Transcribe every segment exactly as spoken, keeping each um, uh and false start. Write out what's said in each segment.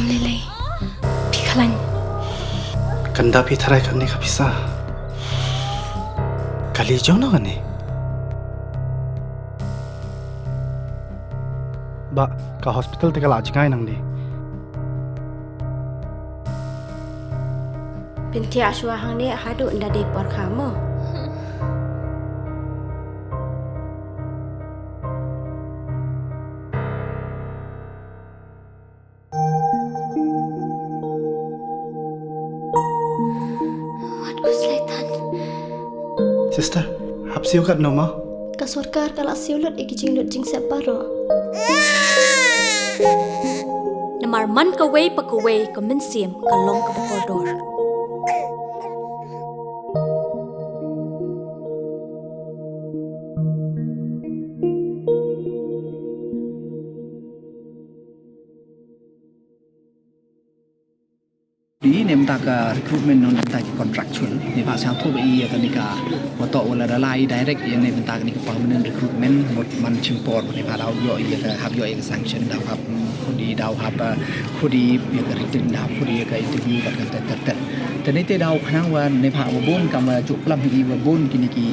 Lei lei. Phi khlañ. Kanda phi tharai kani ka pisa. Kali jong no kani. Ba ka hospital te ka la jngai nang di. Pynthia shuwa hangne haduh nda dei por kha mo. Wat ku slaitan. Sister, hap siew kat no ma? Ka sorkar ka la siew lut i ki jinglut jingsep baroh. Namar man kawei pa kawei ka mynsiem ka long kaba kordor. Di ne mynta ka recruitment, ne mynta ki contractual, ne ba sñiawthooh i ya kani ka, wa toh wa la da lai direct ya ne mynta kani ka permanent recruitment, mut man chim por, ne ba daw yoh ya ka, hap yoh ya ka sanction, daw hap, mm, khudi daw hap, uh, khudi ya ka written, daw khudi ya ka interview, bad ka ter ter ter. Te neite daw khnang wa ne ba wa bun kam wa jooh plam i wa bun kini ki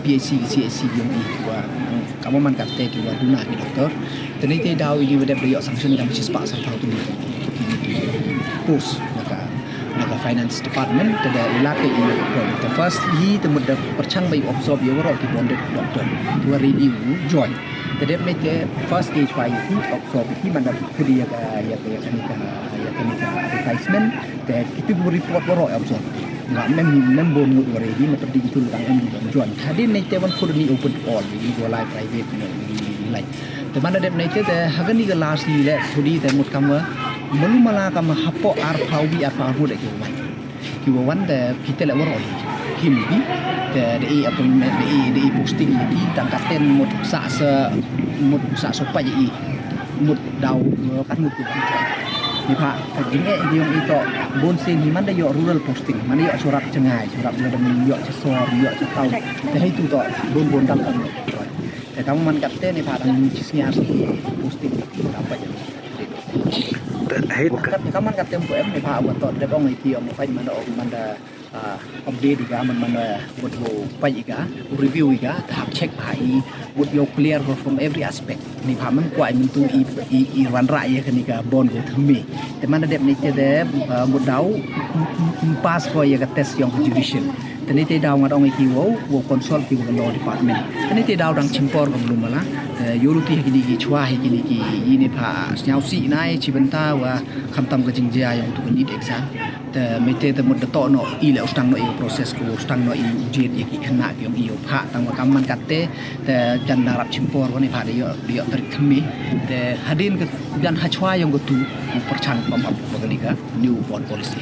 P H C, C H C yong i wa, mm, kam wa man katte ki wa duna ki doktor. Te neite daw i wa dep da yoh sanction kam chispah sanphaw tylli ki, ki, ki post na ka, na ka finance department, te da i lad ka i wa. Te first hi te mut da pyrchang ba i absorb ya waroh ki bonded doctor. Ki wa ready u join. Te dep neite first stage wa i absorb ki man da khudi ya ka, ya ka, ya kani ka, ya kani ka advertisement. Te kitu ki report waroh absorb. Nga mem, mem bun ngut wa ready, na pyrdi kitu lutang em di ban join. Hadien neite wan khudi ni open to all, ni wa lai private ni, ni, ni lai. Te man da dep neite te, hagan ni ka last ni le, khudi te mut kam wa, malu mala kam hapoh arphaw wi arphaw ngut ki wan. Ki wa wan te, ki te le waroh hi. Him ki, te, de i appointment, de i, de i posting ki, tang katen mut sa sa, mut sa sa pa i. Mut daw, eh, kat mut ki bang. Ni pha, ka jingeh ki yong i toh, bun sien hi man da yoh rural posting, man da yoh surap Jngai, surap da dam yoh cha sor, yoh cha tau. Te hei tu toh, bun bun dam dam. Te kam man katte ni pha dang chi sñiaw si posting, dam pa jam. Te hei. Kat, kam man katte em ko em ni pha, wa toh, de bong i ki, om pa man da, om man da, ah, update i ka, man, man, eh, mut wow pait i ka, review i ka, te hap check bha i, mut yow clear ko from every aspect. Ni pha man kwah i myntu i, i, i wanrah ya kani ka bun ko thymme. Te man da dep neite te, eh, mut daw, m-, m-, m-, pass ko ya ka test yong ka judicial. Te neite daw nga dong i ki wow, wow consult ki wa ka law department. Te neite daw dang chim por ka malu mala. Te yoh luti ha kini ki chwa ha kini ki i ni pha sñiawsih nai chi bynta wa khamtam ka jingjia yong utu ka NEET exam. Te mynta te mut da toh noh i le u sdang noh i process ko, u sdang noh i u jied ya ki khynnah ki yong i u pha, tang wa kam man katte, te jan da rap chim por wa ni pha da yoh, da yoh tarik thymme. Te hadien ka jan hachwa yong ka tu, u pyrchang pam ap wa kani ka new bond policy.